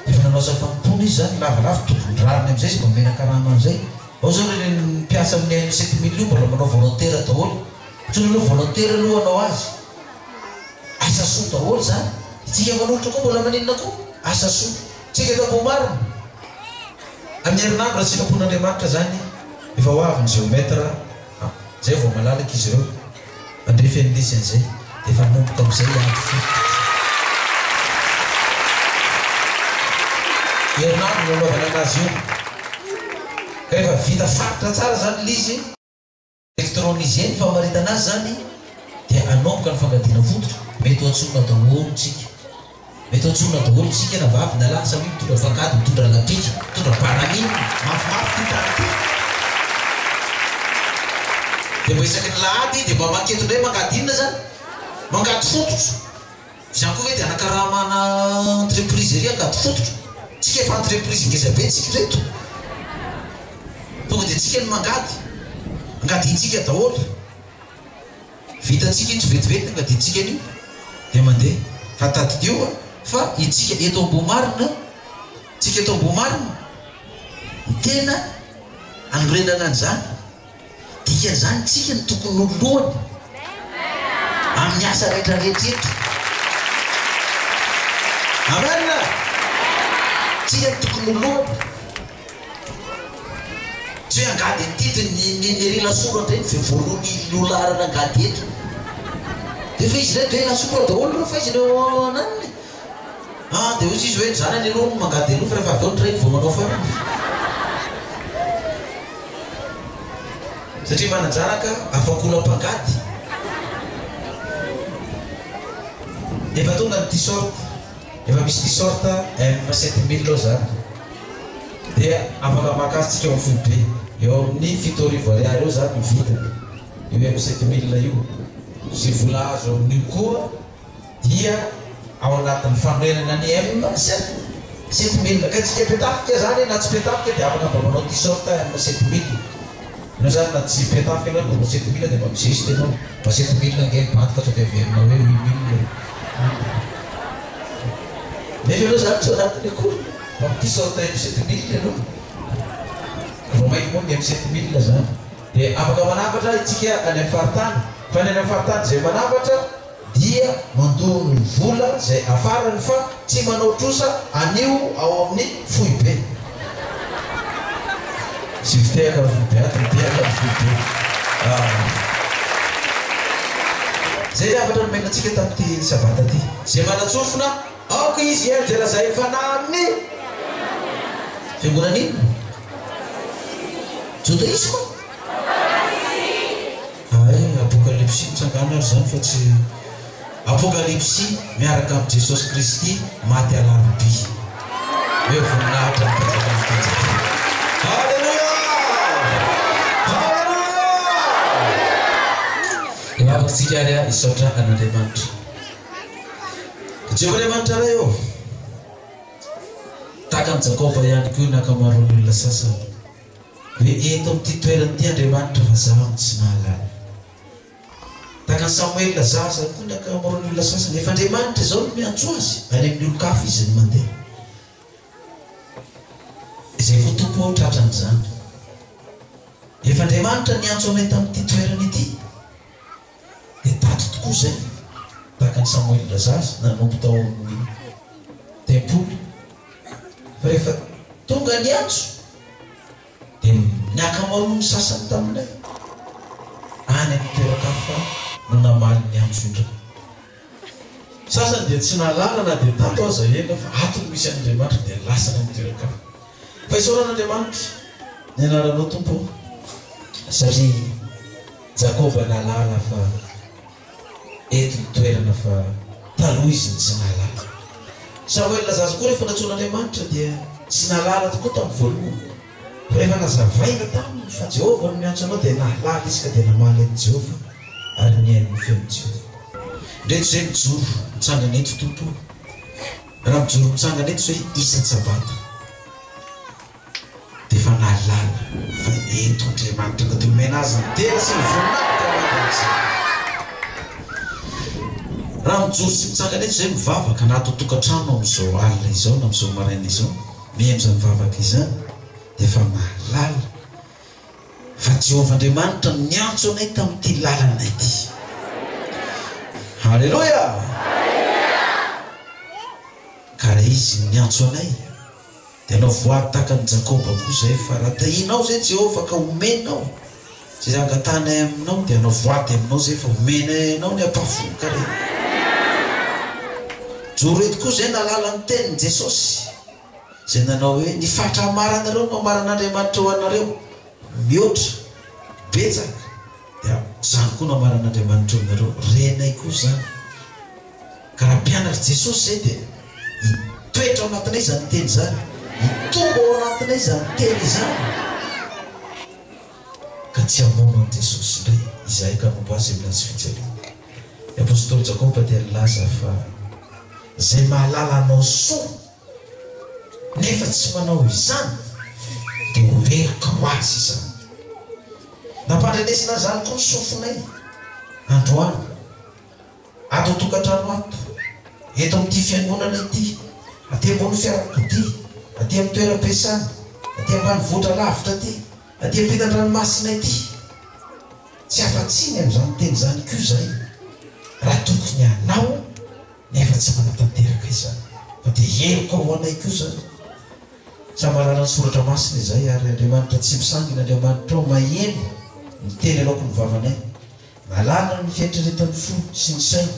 [SPEAKER 4] Efa nanao asa fanompoana izy zany, lavalava, tokony rariny amin'izay izy mba omena karama an'izay. Ao zao ireny mpiasa amin'ny M 7000 io mbola manao volontaire daholo. Antsoina aloha volontaire aloha hanao azy. Asa soa daholo izany. Isika manolotra koa mbola maninona koa? Asa soa. Tsika eto Ambohimarina. Amin'ny herinandro raha sitrapon'Andriamanitra izany efa ho avy ny géomètre izay vao malalaka izy ireo handrefy an'ilay izy an'izay dia efa hanomboka amin'izay hiady fototra. Herinandro no hanaovana anazy io. Ka efa vita faritra tsara izany ilay izy. Electronisé ny famaritana azy zany dia hanomboka ny fangadiana fototra, mety ho antsoina daholo tsika, mety ho antsoina daholo tsika na vavy na lahy samia mitondra fangady, mitondra lapika, mitondra baramine, mafimafy ty tany ty. Dia mba isaky ny lahady dia mba manketo indray mangady inona zany? Mangady fototra. Izany koa ve dia anakaramana entreprise ery angady fototra? Tsika efa entreprise ngeza be tsika ireto. Tonga dia tsika no mangady. Angadintsika daholo. Vitantsika io tsy vetivety angadintsika an'io dia mandeha. Fa tadidio fa itsika eto Ambohimarina, tsika eto Ambohimarina no tena anorenana an'izany. Dikan'izany tsika no tokony ho lohany amin'ny asa rehetra rehetra eto. Amen! Tsika no tokony ho lohany. Tsy hoe angady an'ity dia ny ny ny ery lasora indray no vao voalohany lolarana angady eto. Dia efa izy ireto hoe lasora daholo ireo fa izy no ananiny. Ah dia hoy izy hoe ny zanany aloha no mangady aloha fa rehefa avy eo ny rainy vao manao farany. Satria manan-janaka afak'olona mpangady. Efa tonga ny t-shirt, efa misy t-shirt M 7000 ao zany. Dia afaka maka azy tsika ao foibe. Eo amin'ny 7000 ariary eo zany ny vidiny io M 7000 io. Izay vola azo amin'io koa dia ao anatin'ny fanorenana ny M 7000. Ka tsika mpitafika zany na tsy mpitafika dia afaka mba manao t-shirt M 7000. Ianao zany na tsy mpitafika ianao mba manao 7000 dia mba mizesta ianao. Mba 7000 ange ny bandy fa sao dia heverina hoe 8000 e. Nefa ianao zany tsy ao anatiny akory. Mba mi-t-shirt M 7000 ianao. Vao mainka moa ny M 7000 zany. Dia afaka manafatra itsika any amin'ny faritany. Fa ny any amin'ny faritany izay manafatra dia mandoa ny vola izay afarany fa tsy manao trosa anio ao amin'ny foibe. Tsy fitehaka ny foibe ato, mitehaka ny foibe. Izay ny hafatra nomena antsika tamin'ity sabata ity. Izay manan-tsofina, aoka izy hihaino izay lazain'ny Fanahy amin'ny fiangonana inona? Jodaisma? Hay, Apokalypsy mitsangana ary izany fa tsy Apokalypsy miaraka amin'i Jesosy Kristy maty alarobia. Omeo voninahitra ny Mpanjakan'ny mpanjaka. Aleloia! Aleloia! Hivavaka isika ary hisaotra an'Andriamanitra. Jehovah Andriamanitra Ray ô, tahaka an'i Jakoba ihany koa ny ankamaroan'ny olona sasany. Hoe eto amin'ity toerana ity Andriamanitra fa zaho no tsy nahalala. Tahaka an'i Samoela zaza koa ny ankamaroan'ny olona sasany. Efa Andriamanitra izao no miantso azy, any amin'ny olon-kafa izy no mandeha. Izay koa Tompo ô tratran'izany. Efa Andriamanitra niantso anay tamin'ity toerana ity. Dia tato tokoa izay, tahaka an'i Samoela zaza nanompo tao amin'ny tempoly. Fa rehefa tonga ny antso, dia ny ankamaroan'ny sasany taminay any amin'ny toeran-kafa no namaly ny antso indray. Sasany dia tsy nahalala na dia tato aza ela fa ato no misy an'Andriamanitra dia lasa any amin'ny toeran-kafa. Fa isaorana Andriamanitra ny anaranao Tompo ô, satria Jakoba nahalala fa eto ny toerana fa taloha izy no tsy nahalala. Samoela zaza koa rehefa nantsoin'Andriamanitra dia tsy nahalala tokoa tamin'ny voalohany. Fa rehefa nazavaina taminy fa Jehovah no miantso anao dia nahalala izy ka dia namaly an'i Jehovah ary nihaino ny feon'i Jehovah. Ndreto izay mijoro mitsangana eto Tompo o! Raha mijoro mitsangana eto izay isan-tsabata. Dia efa nahalala fa eto Andriamanitra ka dia omena azy ny dera sy ny voninahitra mandrakizay. Raha mijoro sy mitsangana eto izay mivavaka na ato an-tokantrano amin'izao alina izao na amin'izao maraina izao, mihaino izany vavaka izany dia efa mahalala. Jehovah Andriamanitra no niantso anay tamin'ity lalana ity. Haleloia! Ka raha Izy no niantso anay, dia hanao voady tahaka an'i Jakoba koa izahay, fa raha tahinao izay Jehovah ka omenao izay angatahanay aminao, dia hanao voady aminao izahay fa omenay anao ny ampahafolon-karena. Joro eto koa izay nahalala ny tenin'i Jesosy, izay nanao hoe, Ny fatra hamaranareo no hamaran'Andriamanitra ho anareo, mihoatra, betsaka, dia izany koa no hamaran'Andriamanitra ho anareo. Renay koa izany. Ka raha mpianatr'i Jesosy izay dia hitoetra ao anatinay izany teny izany, hitombo ao anatinay izany teny izany, ka tsy hamono an'i Jesosy indray izahay ka hanompo Azy amin'ny hazo fijaliana. Ny apostoly Jakoba dia nilaza fa izay mahalala hanao soa nefa tsy manao izany dia ho heloka ho azy izany. Nampandrenesina an'izany koa ny sofinay androany. Ato an-tokantrano ato, eto amin'ity fiangonana ity, aty ambony fiarakodia, aty amin'ny toeram-piasana, aty ambanivohitra lavitra aty, aty ampitan-dranomasina ity. Tsy afa-tsiny amin'izany teny izany koa izahay raha tokony hanao nefa tsy manatanteraka izany, fa dia heloka ho anay koa izany. Samy mahalala ny soratra masina izahay ary Andriamanitra tsy misangina Andriamanitrao maheno ny teny aloaky ny vavanay. Mahalala ny fieritreretan'ny fo sy ny saina,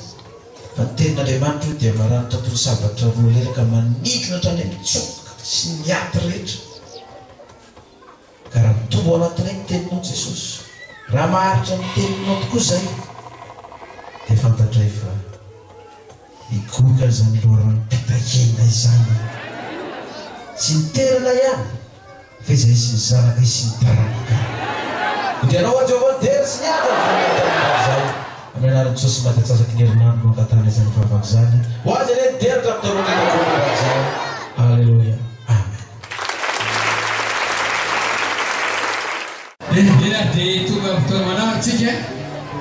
[SPEAKER 4] fa ny tenin'Andriamanitra io dia maranitra toy ny sabatra roa lela ka manindrona hatrany amin'ny tsoka sy ny aty rehetra. Ka raha mitombo ao anatinay ny teninao Jesosy, raha maharitra ny teninao tokoa izay, dia fantatray fa higoka izany loharanom-pitahiana izany tsy ny tenanay ihany, Fa izahay sy ny zanakay sy ny taranakay. Hoderanao aho Jehovah ny dera sy ny ady ary voninahitra mandrakizay. Amin'ny anaran'i Jesosy maty antsasaky ny herinandro no angatahana izany vavaka izany. Ho azy anie ny dera hatramin'ny taona indrindra koa mandrakizay. Haleloia. Amen.
[SPEAKER 3] Eny ary dia tonga amin'ny fotoana manaraka tsika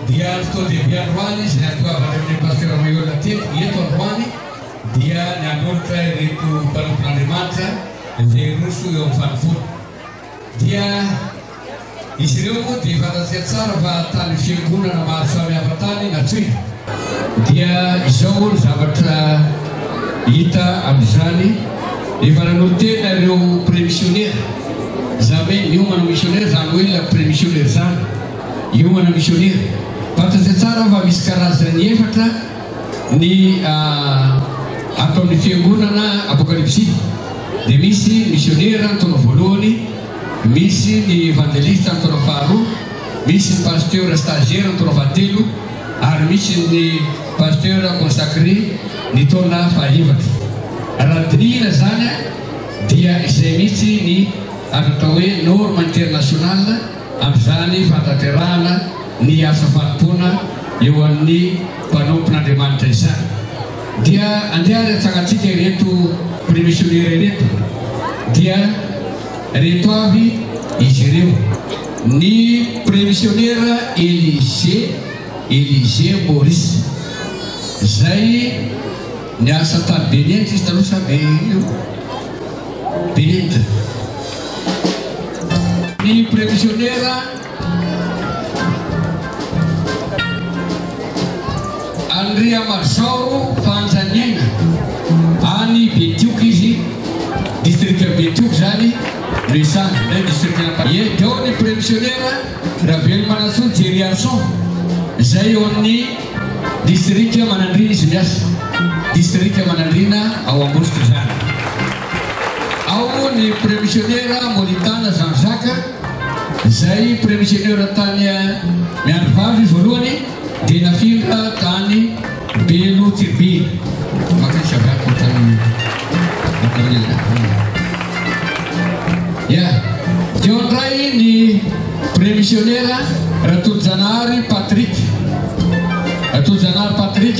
[SPEAKER 3] dia ny fotoan-dehibe androany izay nahatongavanay amin'ny Pasteur Maiola teto eto androany dia ny hanolotra ireto mpanompon'Andriamanitra izay hiroso eo amin'ny fanompoana. Dia izy ireo moa dia fantatsika tsara fa tany fiangonana maro samihafa tany nantsoina. Dia izao ny zavatra hita amin'izany, efa nanolo-tena ireo pre-missionnaire, izany hoe niomana ho missionnaire, izany hoe ilay pre-missionnaire izany, hiomana missionnaire. Fantatsika tsara fa misy karazany efatra ny ato amin'ny fiangonana Apokalypsy. Dia misy missionnaire ny taona voalohany, misy ny evangeliste ny taona faharoa, misy ny pasteur stagiaire ny taona fahatelo, ary misy ny pasteur consacré ny taona fahefatra. Raha dinihina izany dia izay mihitsy ny azo atao hoe norme internationale amin'izany fanatanterahana ny asa fanompoana eo amin'ny mpanompon'Andriamanitra izany. Dia andeha ary hatsangantsika ireto prémissionnaires ireto dia ireto avy izy ireo. Ny Prémissionnaire Elysée Elysée Maurice izay niasa tany Benenitra izy taloha sa Benenitra. Ny Prémissionnaire Andriamazaoro Fanjaniaina any Betioky izy, distrikan'i Betioky izany. Resahana indray distrikan'Ampanihy. Ie, teo ny Prémissionnaire Ravelomanantsoa Jerry Arson, izay eo amin'ny distrika Manandriana izy miasa. Distrika Manandriana ao Ambositra izany. Ao ny Prémissionnaire Molitana Jean Jacques, izay Prémissionnaire tany Miandrivazo izy voalohany, dia nafindra tany Belo Tsiribihina. Maka ny savako ohatran'ny ohatran'ny Ya. Teo indray ny prémissionnaire Ratolojanahary Patrick. Ratolojanahary Patrick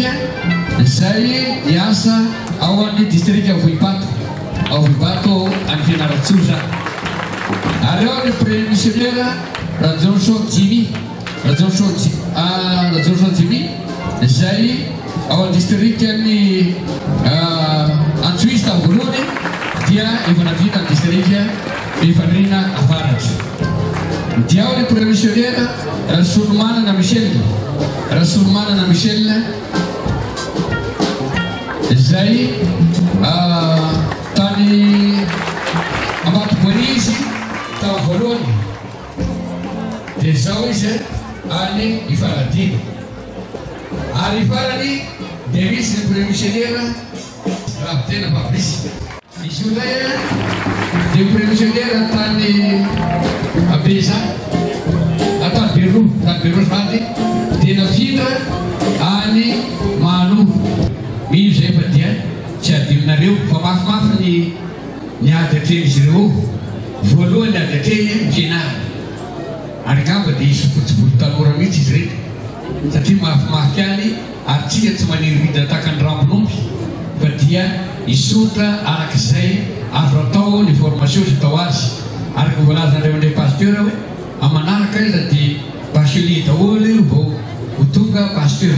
[SPEAKER 3] izay miasa ao amin'ny distrika Vohibato. Ao Vohibato any Fianarantsoa izany. Ary ao ny prémissionnaire Rajohnson Jimmy. Rajaonson Jimmy, izay ao amin'ny distrikan'i Antsohihy tamin'ny voalohany dia efa nandrina ny distrika Befandriana Avaratra. Dia ao ny Premier-Missionnaire Rasolomanana Michel, Rasolomanana Michel, izay tany Ambatoboeny izy tamin'ny voalohany, dia izao izy any Ifanadiana. Ary farany dia misy ny Premier-Missionnaire Rabitena Fabrice. Izy io indray dia Premier-Missionnaire tany Bezaha, tany Beroa, tany Beroa azafady, dia nafindra any Mahanoro. Mino izay fa dia tsy adinonareo fa mafimafy ny ny ady atrehin'izy ireo ao. Voalohany ny ady atrehiny ny fianarana. Ary angamba dia hisy fotsy volo tanora mihitsy izy ireto satria mafimafy any ary tsika tsy maniry hidina tahaka ny rambon'omby fa dia hisoritra araka izay azo atao ny formation izay atao azy araka ny voalazan'ireo indray pasteur hoe amin'ny manaraka aiza dia bachelier daholo vao ho tonga pasteur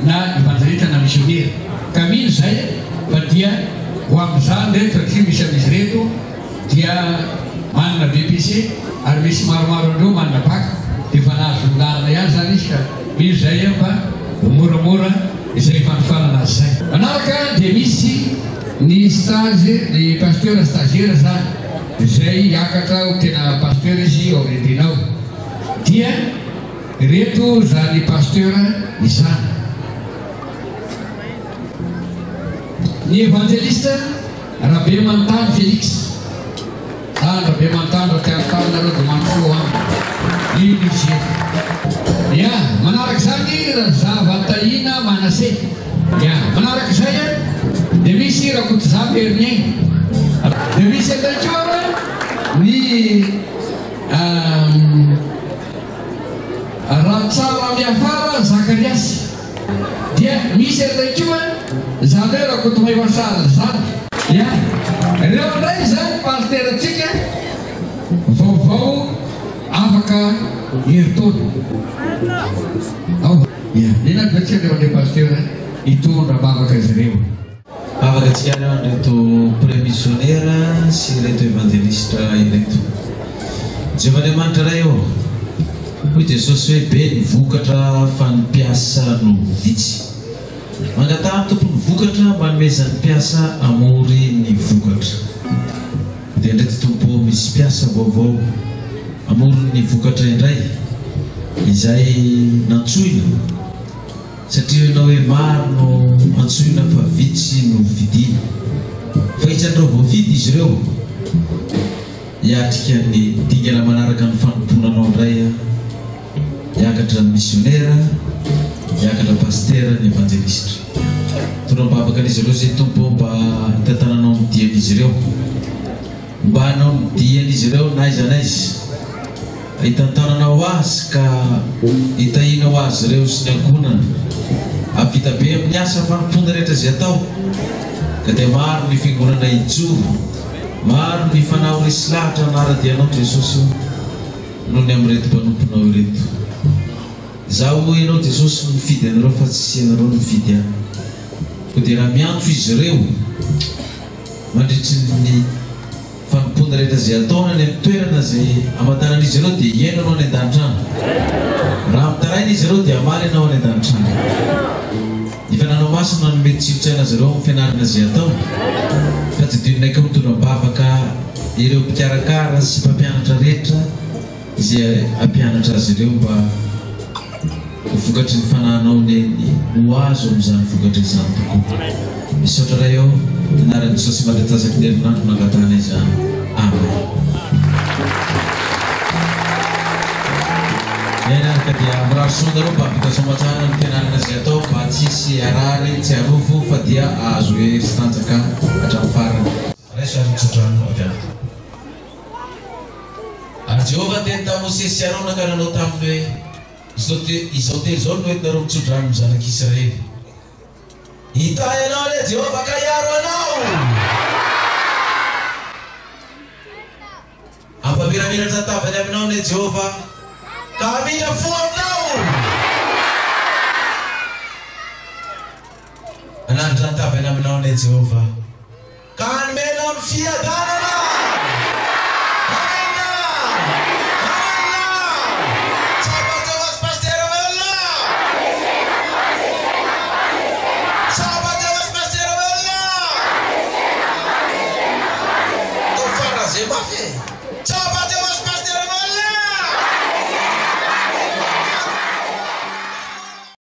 [SPEAKER 3] na evangelista na missionnaire ka mino izay fa dia ho amin'izany ireto satria misy amin'izy ireto dia manana BEPC ary misy maromaro an'ireo manana bac dia efa nahazo ny lalana ihany izany izy ka mino izay aho fa ho moramora izay fanofanana azy izay. Manaraka dia misy ny stage ny pasteur stagiaire izany izay hiakatra ho tena pasteur izy ao aoriandriana ao dia ireto izany pasteur izany. Ny evangeliste Rabemantany Felix Tany Rabemantany raha te hanontany nareo dia manontolo aminy io izy io. Ya, manaraka izany Razavatahiana Manassé. Ya, manaraka izay dia misy Rakotozafy Heriniaina. Dia misy indray koa ny Ratsaramiafara Zakariasy. Dia misy an'ilay koa izany hoe Rakotomaiva Charles izany. Ya, ireo indray izany pasiterantsika vaovao afaka herintaona. Ao. Ya, inona no tsy aleon'ilay pasitera hitondra am-bavaka azy ireo.
[SPEAKER 4] Vavaka antsika ary ho an'ireto Premissionera sy ireto Evanjelistra ireto. Jehovah Andriamanitra Ray ô, hoy Jesosy hoe be ny vokatra fa ny mpiasa no vitsy. Mangataha ny Tompon'ny vokatra mba hanomezany mpiasa hamory ny vokatra. Dia indreto Tompo ô misy mpiasa vaovao hamory ny vokatra indray izay nantsoina. Satria ianao hoe maro no antsoina fa vitsy no fidina. Fa isan'ireo voafidy izy ireo hiatrika ny dingana manaraka ny fanompoana anao indray aho. Hiakatra ny misionera, hiakatra pasitera, ny evanjelisitra. Tondrambavaka an'izy ireo izay Tompo ô mba hitantananao ny dian'izy ireo. Mba hanao ny dian'izy ireo na aiza na aiza. Hitantananao azy ka hitahianao azy ireo sy ny ankohonany. Hahavita be amin'ny asa fanompoana rehetra izay atao, ka dia maro ny fiangonana hijoro, maro ny fanahy ho resy lahatra hanara-dia Anao Jesosy o, noho ny amin'ireto mpanomponao ireto. Izaho hoy Ianao Jesosy no nifidy anareo fa tsy ianareo no nifidy ahy. Koa dia raha miantso izy ireo mandritry ny. Fanompoana rehetra izay ataony any amin'ny toerana izay hamantaran'izy ireo dia hihaino anao any an-danitra any. Raha mitaraina izy ireo dia hamaly anao any an-danitra any. Ny Fananao Masina no hanome tsilo-tsaina azy ireo amin'ny fianarana izay ataony, fa tsy adinonay koa mitondra am-bavaka ireo mpikarakara sy mpampianatra rehetra izay hampianatra azy ireo mba ho vokatry ny fanahinao Neny ho azo amin'izany vokatra izany tokoa. Misaotra Ray ô, anaran'i Jesosy maty antsasaky ny herinandro no angatahana izany. Amen. Eny ary ka dia mirary soa anareo mba hahavita soamatsara ny fianarana izay atao mba tsy hisy harary tsy harofo fa dia hahazo hery sy tanjaka hatramin'ny farany. Raiso ary ny tsodrano avy amiko. Ary Jehovah niteny tamin'i Mosesy sy Arona ka nanao taminy hoe, Izao izao teny izao no entinareo mitsodrano ny zanak'Israely. Hitahy anao anie Jehovah ka hiaro anao! Hampamiramiratra ny tavany aminao anie Jehovah ka hamindra fo aminao! Hanandratra ny tavany aminao anie Jehovah ka hanome anao ny fiadanany!